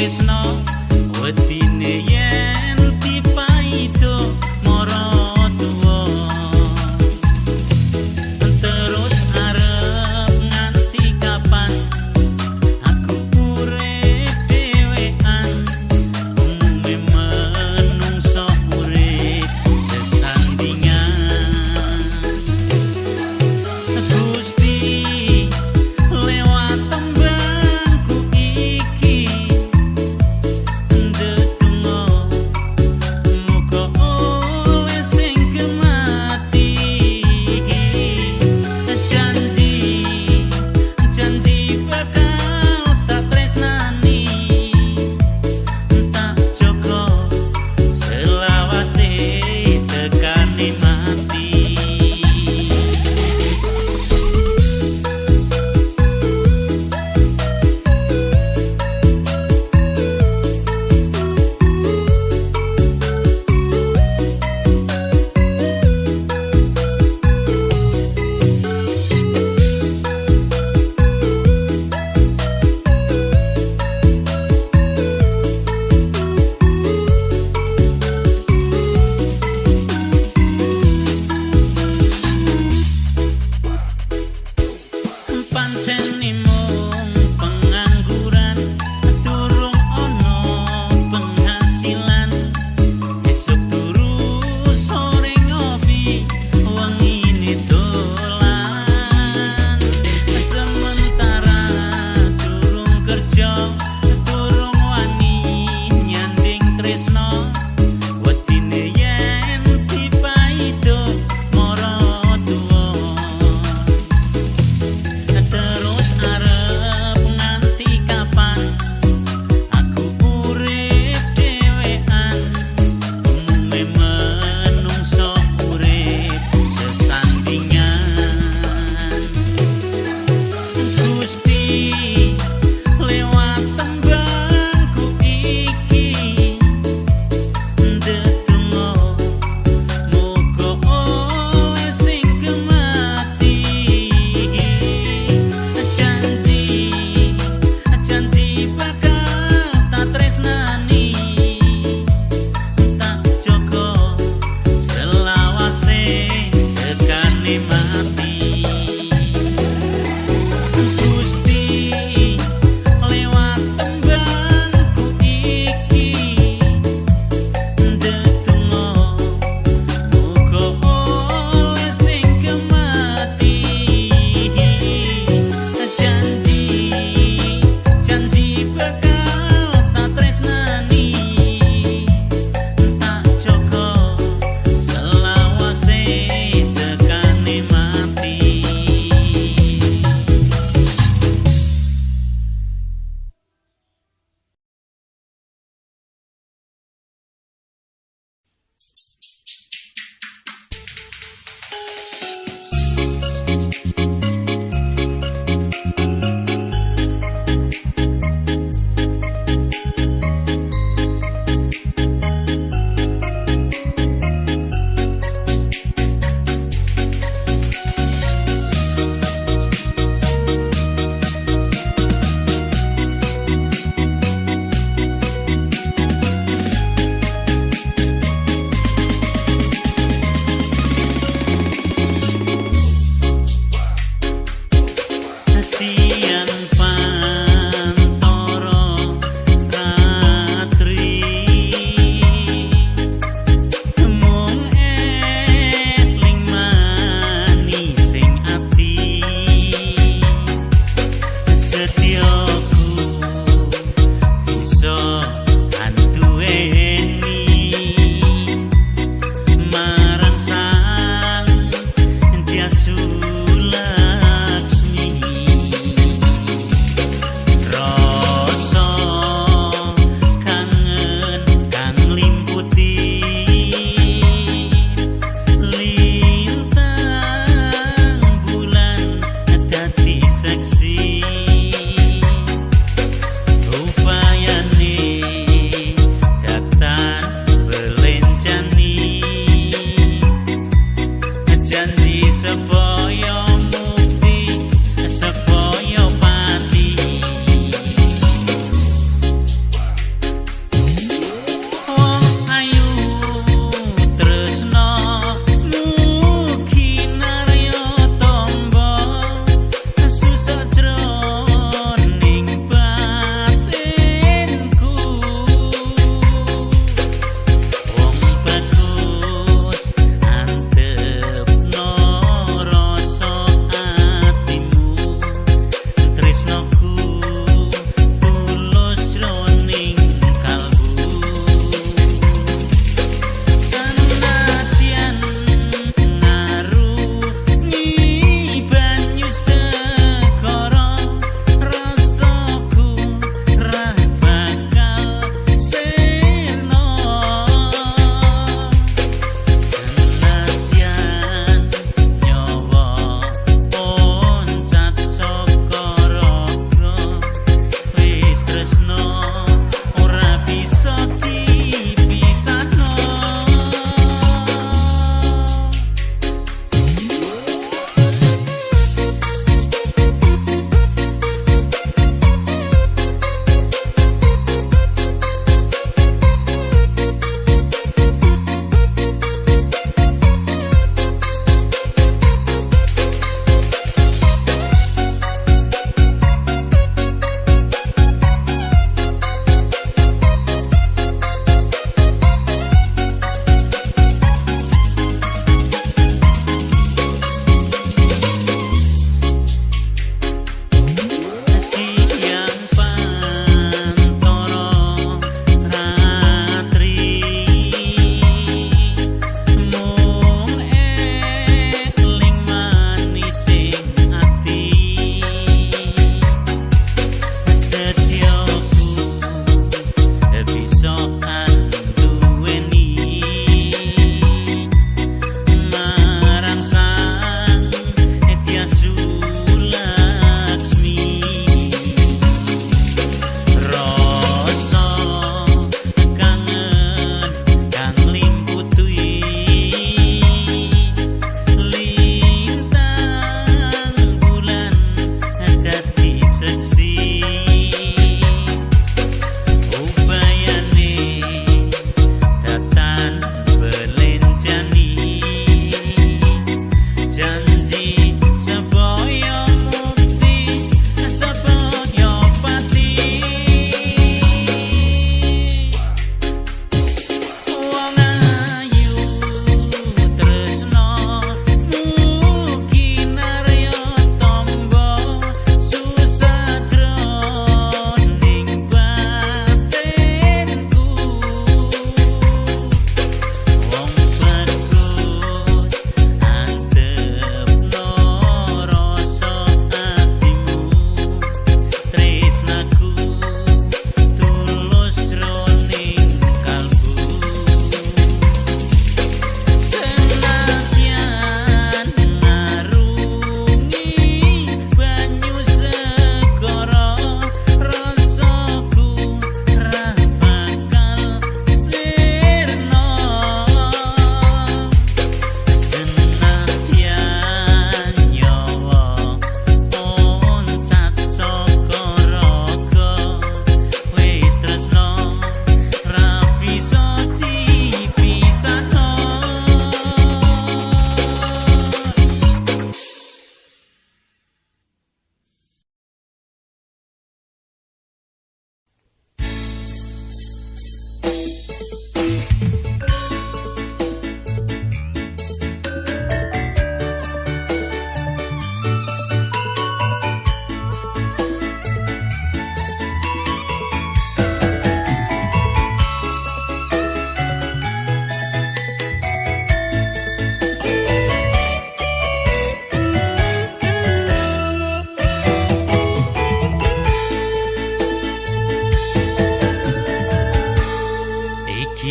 tresno, wedine yen dipaido maratuwa. Terus arep nganti kapan aku urip dhewean? Umume menungso urip sesandingan. Gusti, lewat tembangku iki.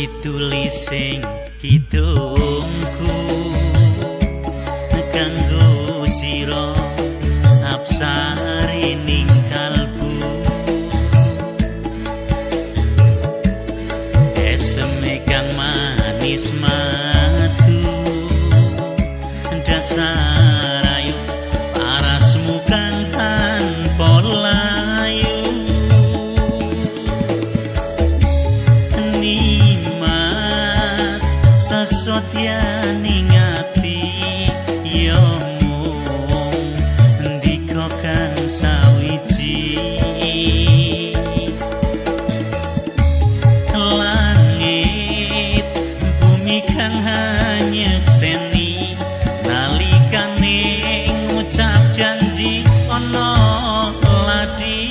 Iki tulis sing kidungku kanggo sira apsari ning kalbu. Eseme kang manis madu dasar ayu parasmu kang tanpa layu. Nimas sesotyaning ati ya mung ndika kang sawiji. Langit bumi kang hanyekseni nalikane ngucap janji ana ladi.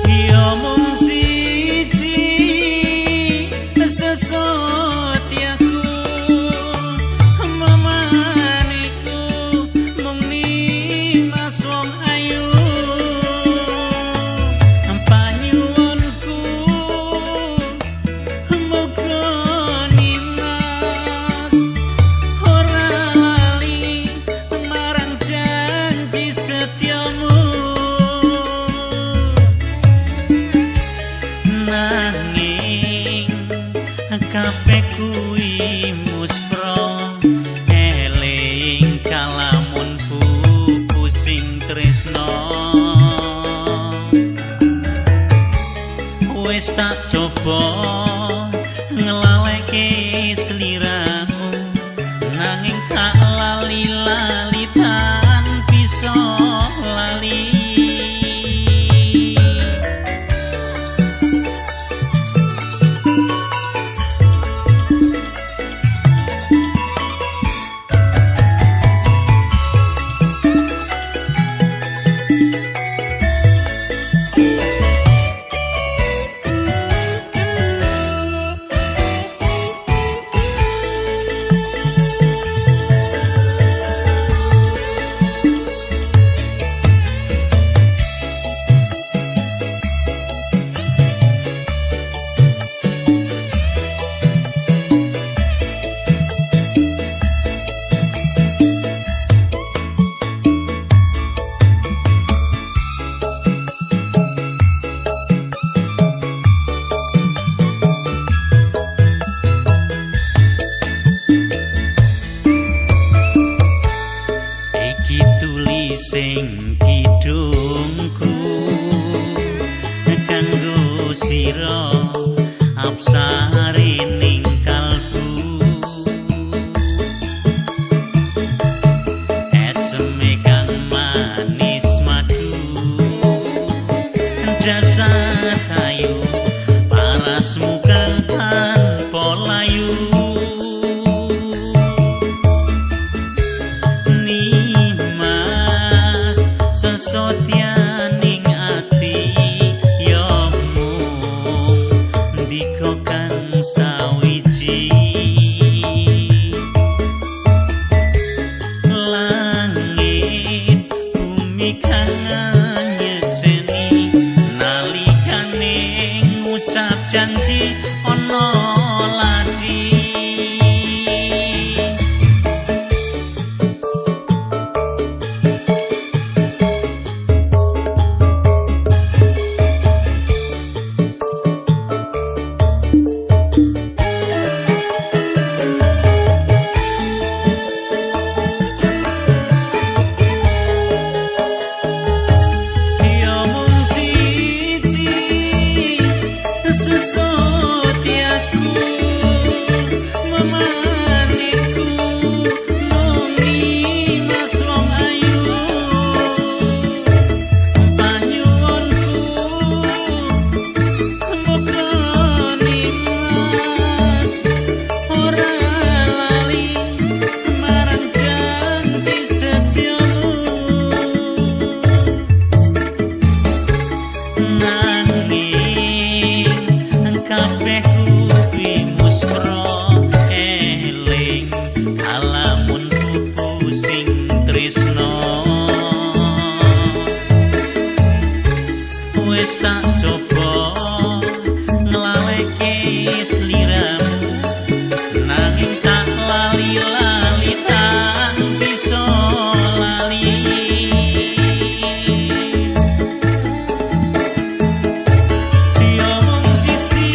Ya mung siji sesotyaku memaniku mung nimas wong ayu. Panyuwunku muga nimas ora lali marang janji setyamu. Nanging kabeh kuwi muspra eling kalamun pupusing tresna. Wis tak coba nglaleke sliramu nanging tak lali-lali tan bisa lali. Iki tulis sing kidungku kanggo sira apsari ning kalbu. Eseme kang manis madu dasar ayu parasmu kang tanpa layu. Nimas sesotyaning ati ya mung ndika kang sawiji. Langit bumi kang nyekseni nalikane ngucap janji ana ladi. tresno. Wis tak coba nglaleke sliramu, nanging tak lali-lali tak bisa lali. Ya mung siji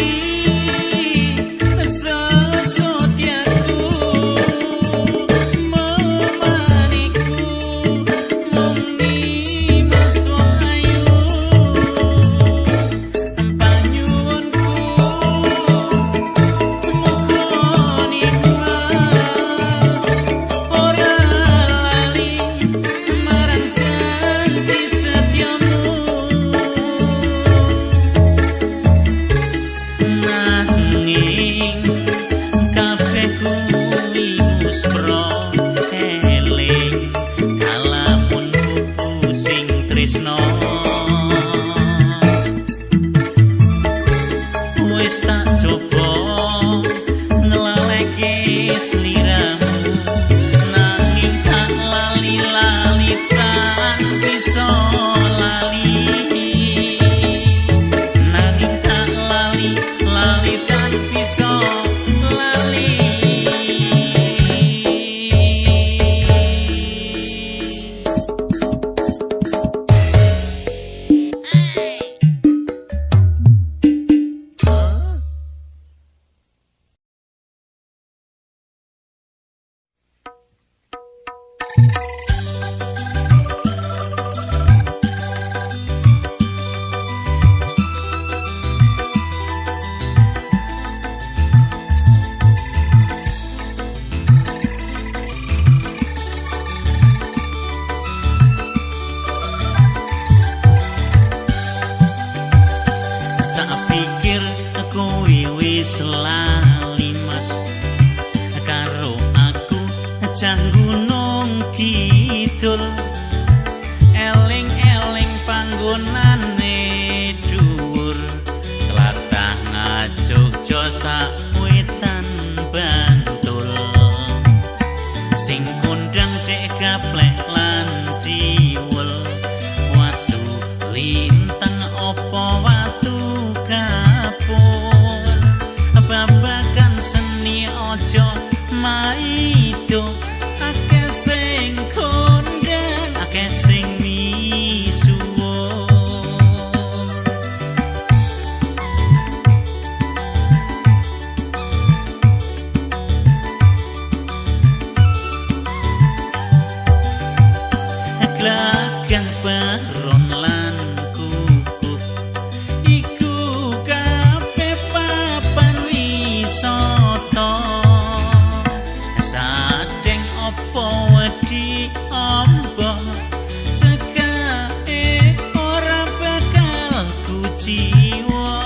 sesotyaku memaniku mung nimas wong ayu panyuwunku muga nimas ora lali marang janji setyamu. Nanging kabeh kuwi muspro eling kalamun pupu sing tresno. Wis tak coba nglaleke sliramu, nanging tak lali-lali tak bisa lali. Nanging tak lali lali tak bisa lali. Tak pikir kowe wis lali mas karo aku cah Gunung Kidul. Eling-eling panggonane dhuwur tlatah Ngajogja sak wetan Bantul. Sing kondang dek gaplek lan diwel watu lintang opo watu kapur. Babagan seni ojo maido akeh sing kondang akeh sing misuwur. Glagah baron lan kukup iku kabeh papan wisata. Sadeng opo wedi amba cekake ora bakal kuciwa.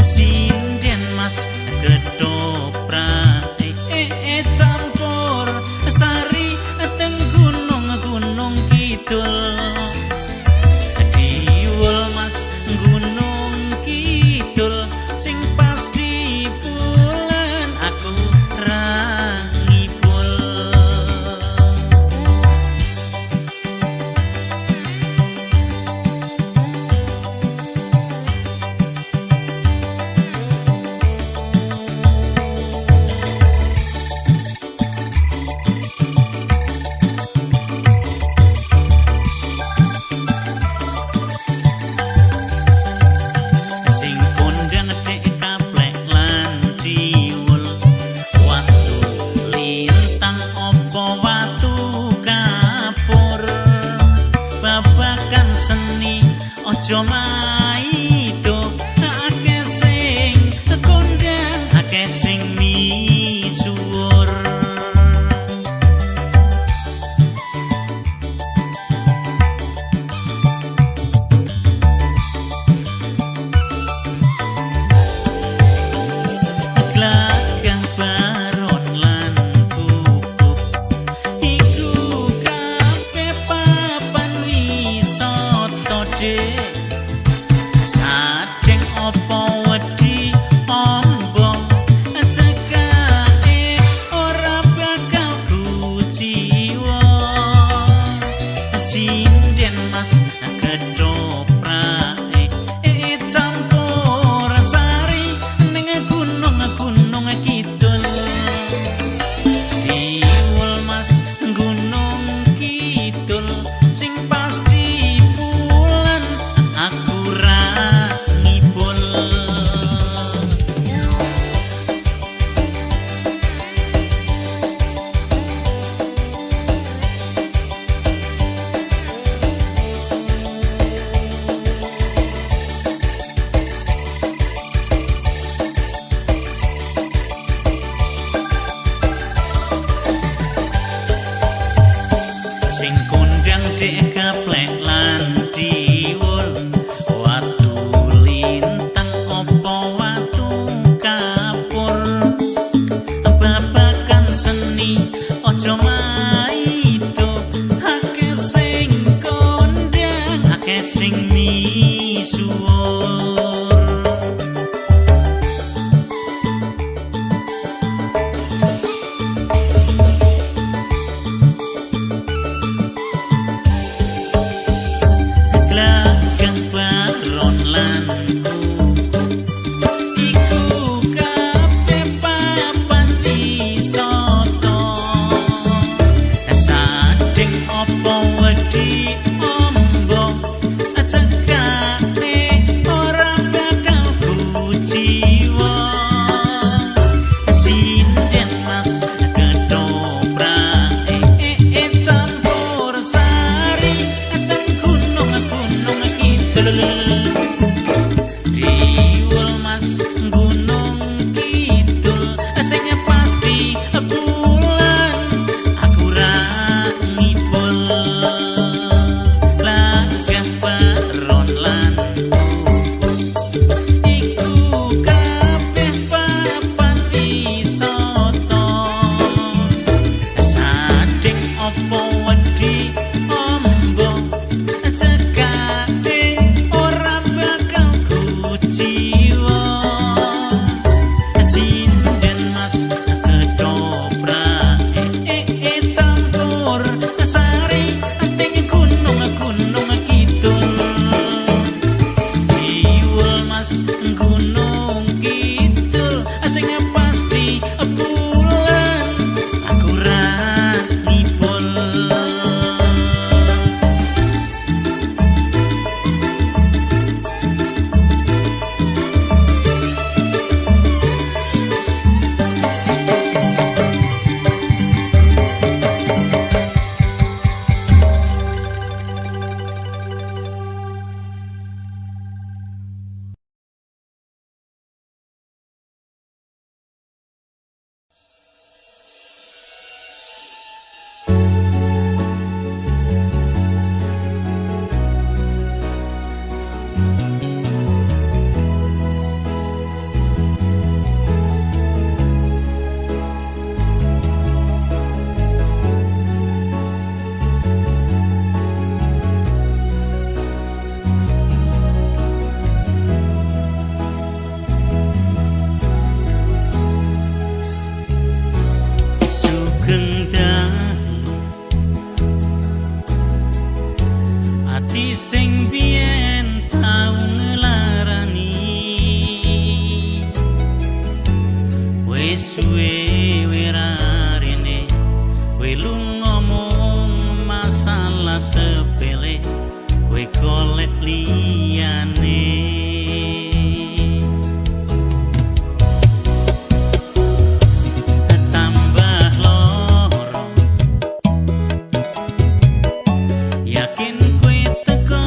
Sinden mas ketoprak campur sari teng gunung-gunung kidul. Diwul mas Gunung Kidul sing pasti bulan aku ra ngibul. Sing kondang dek kaplek lan diwul watu lintang opo watu kapur. Babagan seni ojo maido akeh sing kondang akeh sing misuwur. Glagah baron lan kukup iku kabeh papan wisata dek. Diombo cekake ora bakal kuciwa. Sinden mas ketoprak campur sari ting gunung gunung kidul. Iwul mas gunung kidul sing pasti bulan aku ra ngibul. Sugeng dalu ati sing biyen tau nglarani, wis suwe wirarine kowe lunga mung masalah sepele, kowe golek liyane. Tambah loro yakin kowe teko.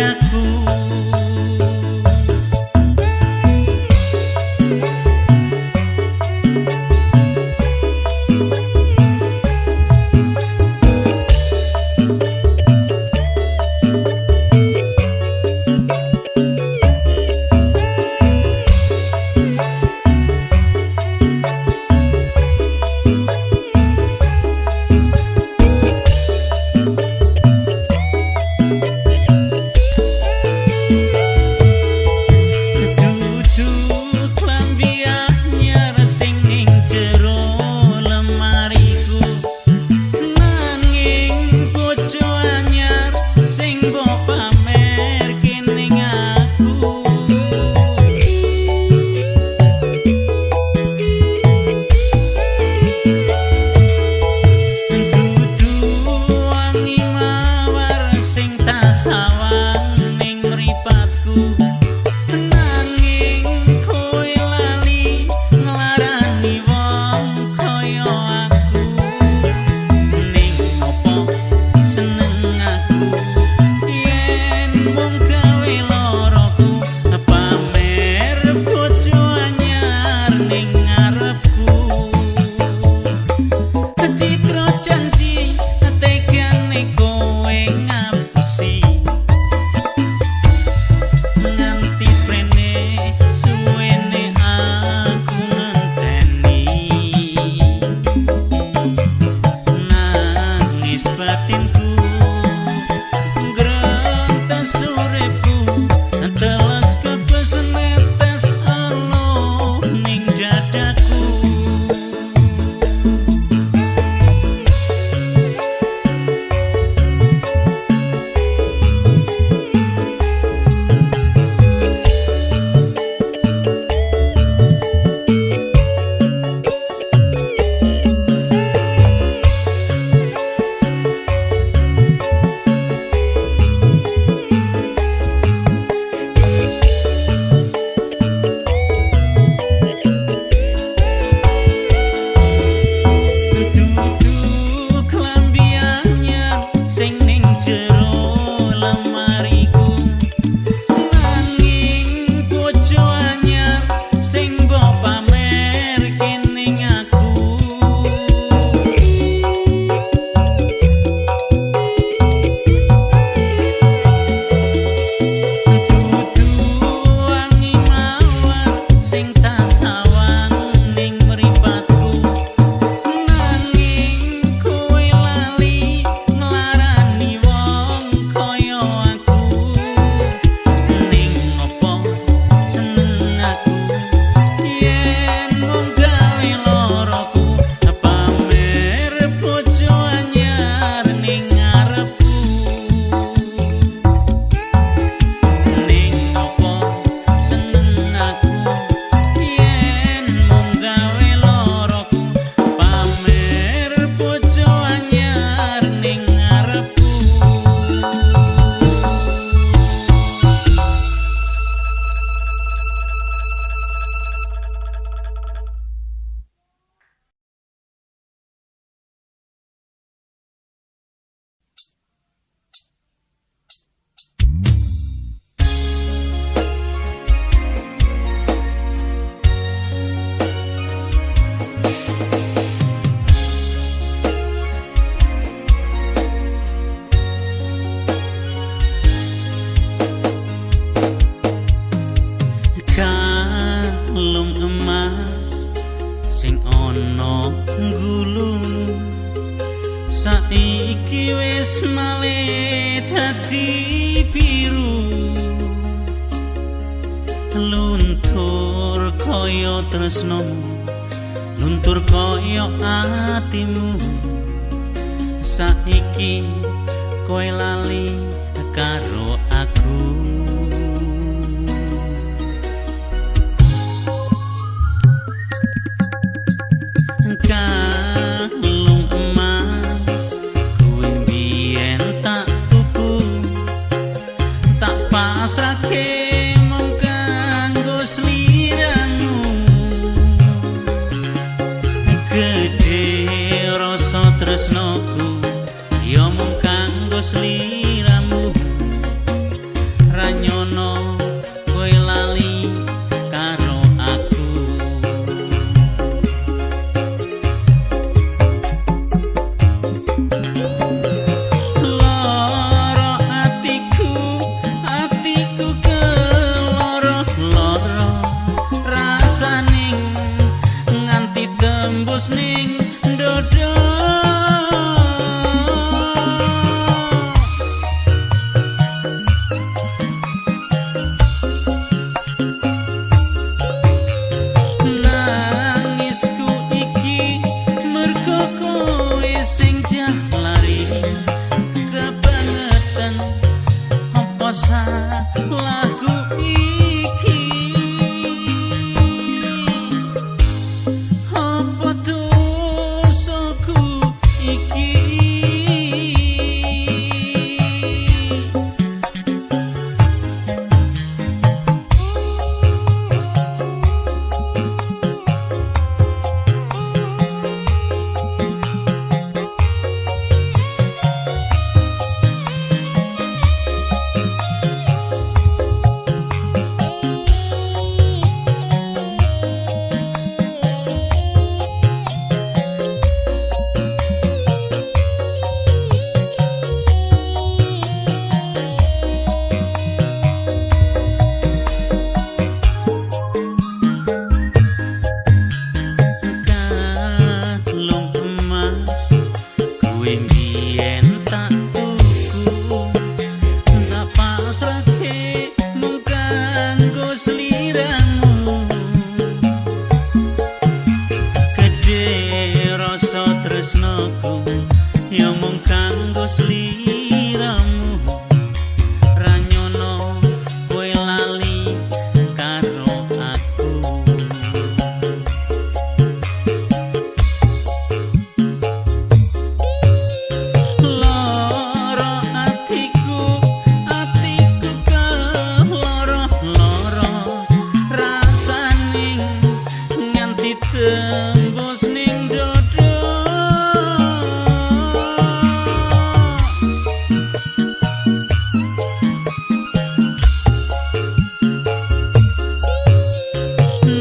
dadaku. Sing ana nggulung saiki wis malih dadi biru, luntur kaya tresnomu, luntur kaya atimu. Saiki kowe lali karo aku. Kalung emas kuwi biyen tak tuku, tak pasrahke mung kanggo sliramu. Gedhe rasa tresnoku ya mung kanggo sliramu. Ranyono kowe lali karo aku. Loro atiku, atiku keloro-loro rasane nganti tembus ning dodo. Nangisku iki mergo kowe sing lari kebangetan, apa salahku iki, apa dosaku iki. Kalung emas kuwi mbiyen tak tuku, tak pasrahke mung kanggo sliramu. Gedhe rasa tresnaku ya mung kanggo sliramu. Ranyono kowe lali karo aku. Loro atiku, atiku keloro-loro rasane nganti tembus ning dodo.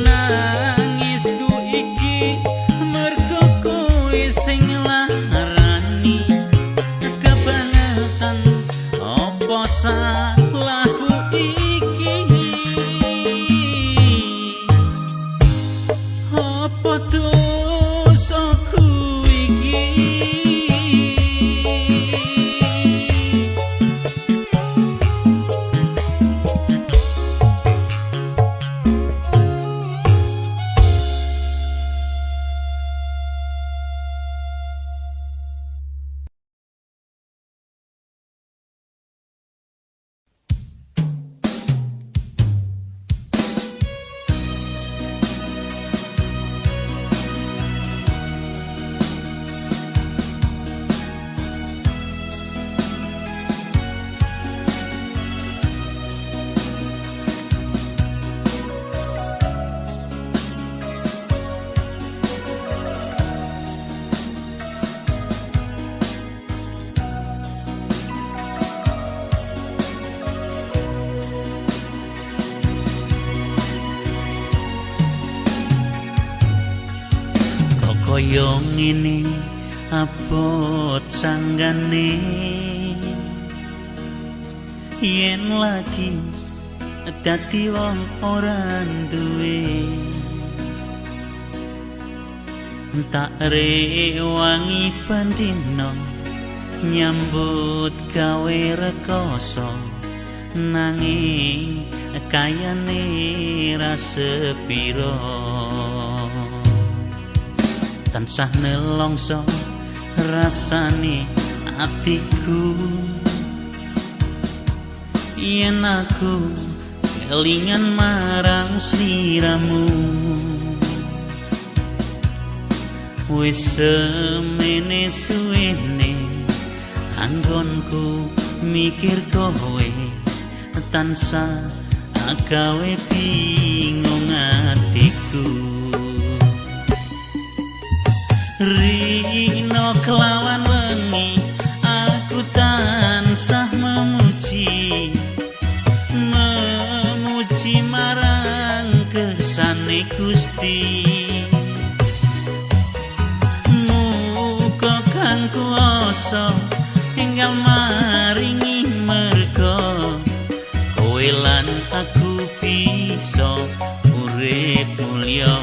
Nangisku iki mergo kowe sing larani kebangetan, apa salahku iki, apa dosaku iki. Kok kaya ngene abot sanggane, yen lagi dadi wong ora duwe, tak rewangi bandino nyambut gawe rekoso, nanging kayane ra sepiro. Tansah nelongso rasane atiku yen aku kelingan marang sliramu. Wis semene suwene anggonku mikir kowe, tansah gawe bingung atiku. Rino kelawan wengi aku tansah memuji kersane Gusti. Muga kang kuwasa enggal maringi merga kowe lan aku bisa urip mulya.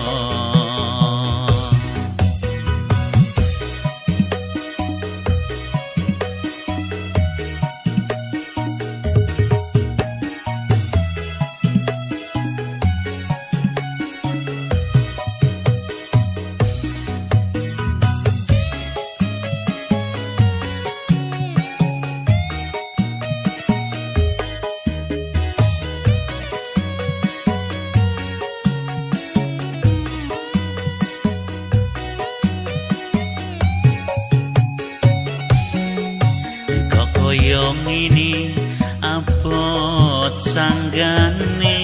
Kaya ngene abot sanggane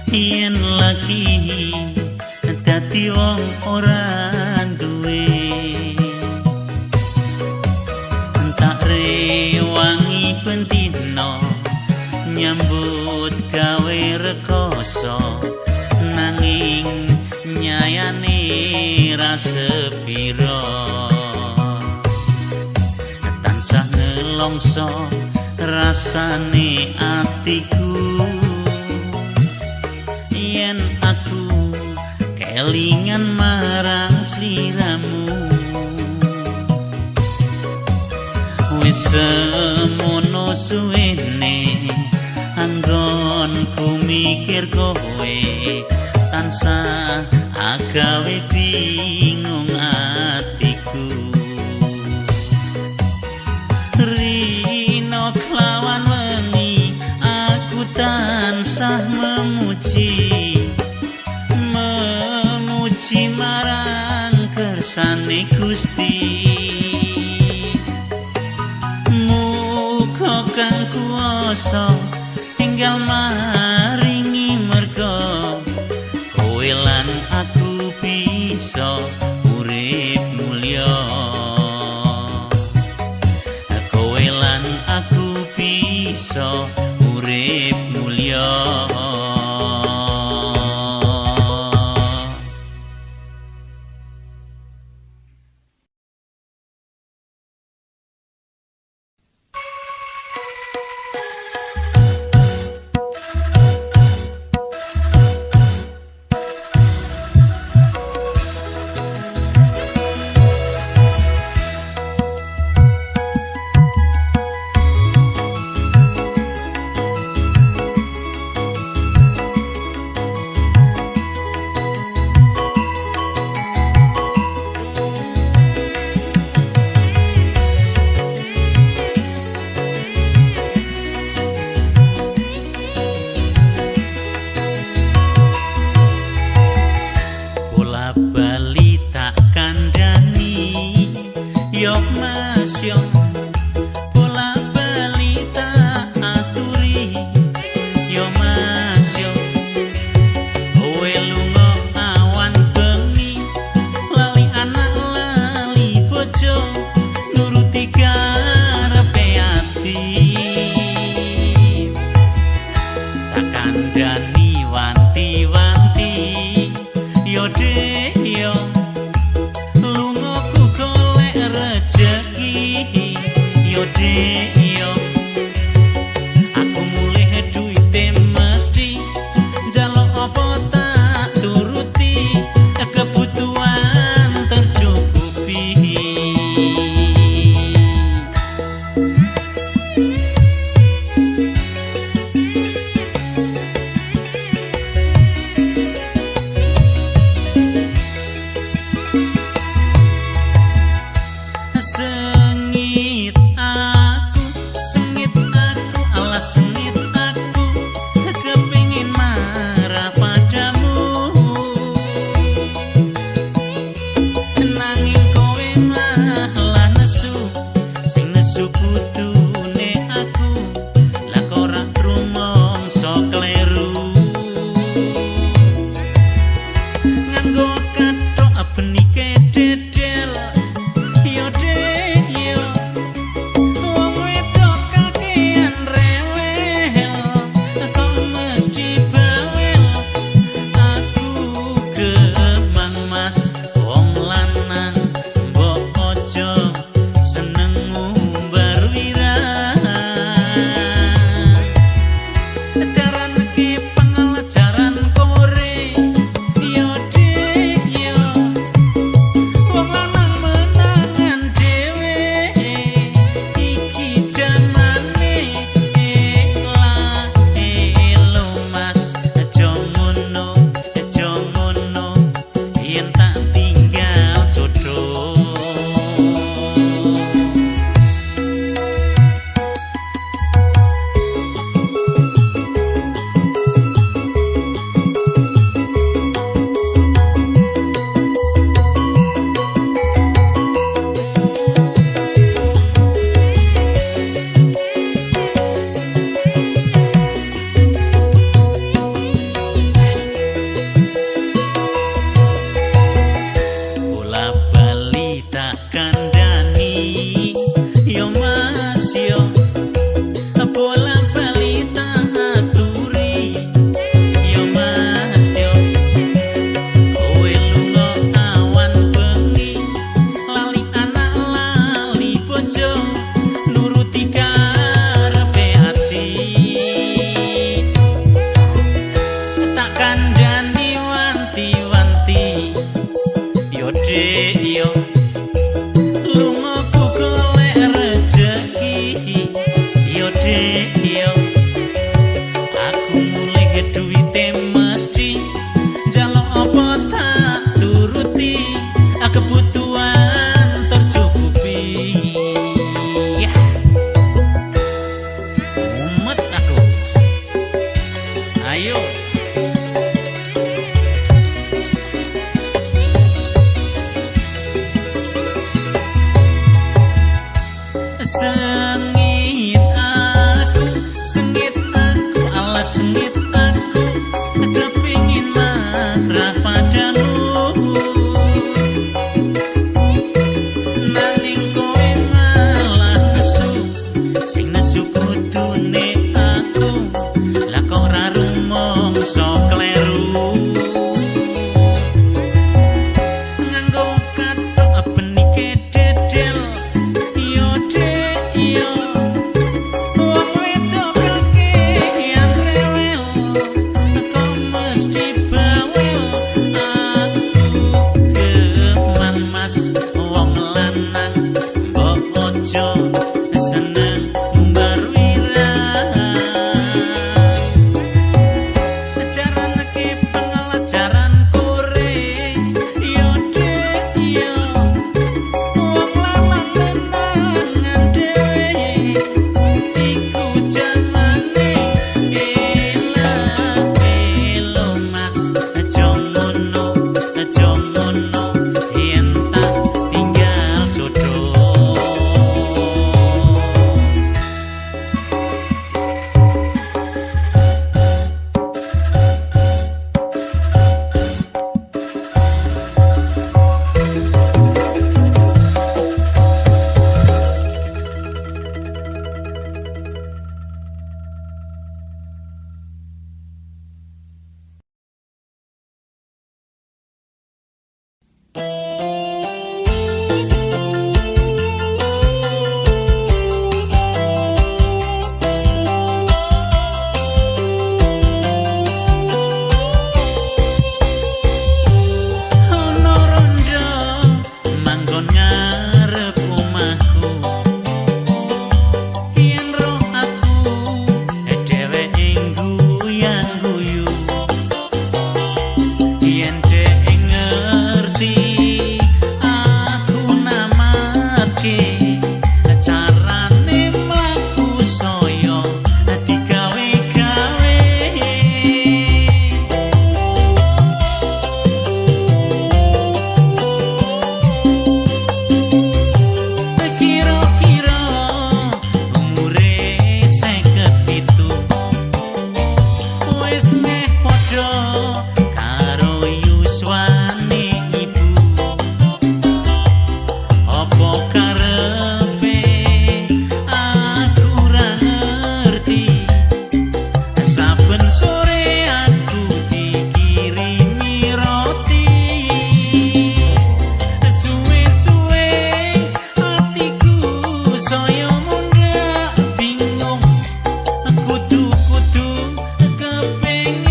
yen lagi dadi wong ora duwe, tak rewangi bendina nyambut gawe rekoso nanging nyayane ra sepiro. Tansah nelongso rasane atiku yen aku kelingan marang sliramu. Wis semono suwene anggonku mikir kowe tansah agawe bingung atiku. Rino kelawan wengi aku tansah memuji, memuji marang kersane Gusti. Muga kang kuwasa enggal maringi merga kowe lan aku bisa urip mulya. Kowe lan aku bisa urip mulya. Bali tak kandhani yo Mas yo, bola bali tak aturi yo Mas yo. Kowe lunga awan bengi lali anak lali bojo nuruti karepe ati. Tak kandhani wanti-wanti yo dek yo, lungaku golek rejeki yo dek yo. Aku mulih duwite mesti njaluk apa tak turuti, kebutuhan tercukupi. Sengit aku kepingin marah padamu, nanging kowe malah nesu. Sing nesu kudune aku, lah kok ora rumangsa kleru. Nganggo kathok benike dedel, yo dek yo. Wong wedok kakean rewel, kok mesti bawel. Aku geman mas wong lanang, mbok aja seneng ngumbar wirang. Jaran kepeng jaran kore, yo dek yo. Wong lanang menangan dhewe, iku jamane. Ela elo mas, aja ngono, aja ngono, yen tak tinggal jodoh. Ono rondo manggon ngarep omahku, yen roh aku dheweke guyang-guyu. Yen dhek ngerti aku namatke, carane mlaku saya digawe-gawe. Kira-kira umure 57, wis meh padha karo yuswane ibu. Apa karepe aku ora ngerti, saben sore aku dikirimi roti. Suwe-suwe atiku saya mundhak bingung, kudu-kudu kepengin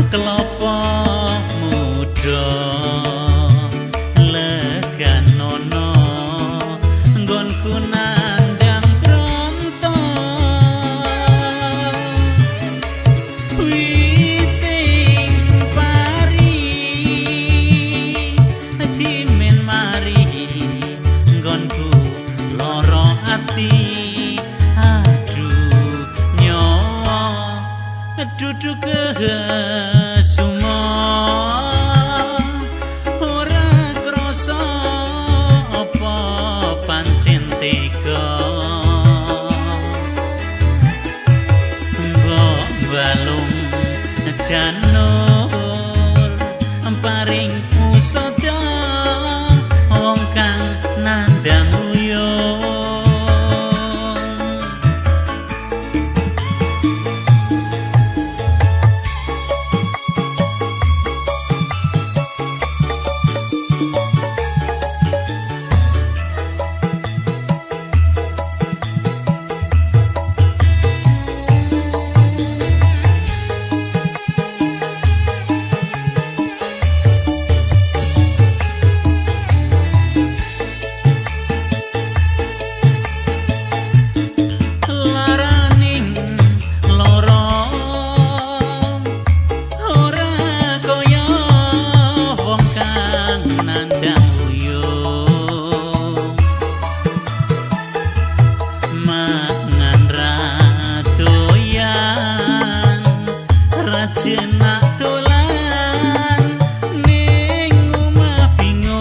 Kelapa muda leganono nggonku nandang bronto witing pari dimen mari nggonku loro ati aduh nyawa duduk kesumo ora krasa apa pancen tega mbok balung janur paring pusada wong kang nandang uyung. Laraning loro ora kaya wong kang nandang uyung mangan ra doyan ra jenak dolan ning omah bingung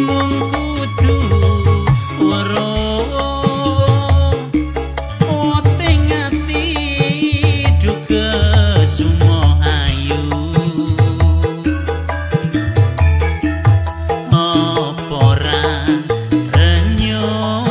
mung kudu weruh weting ati duka sumo ayu apa ra renyuh.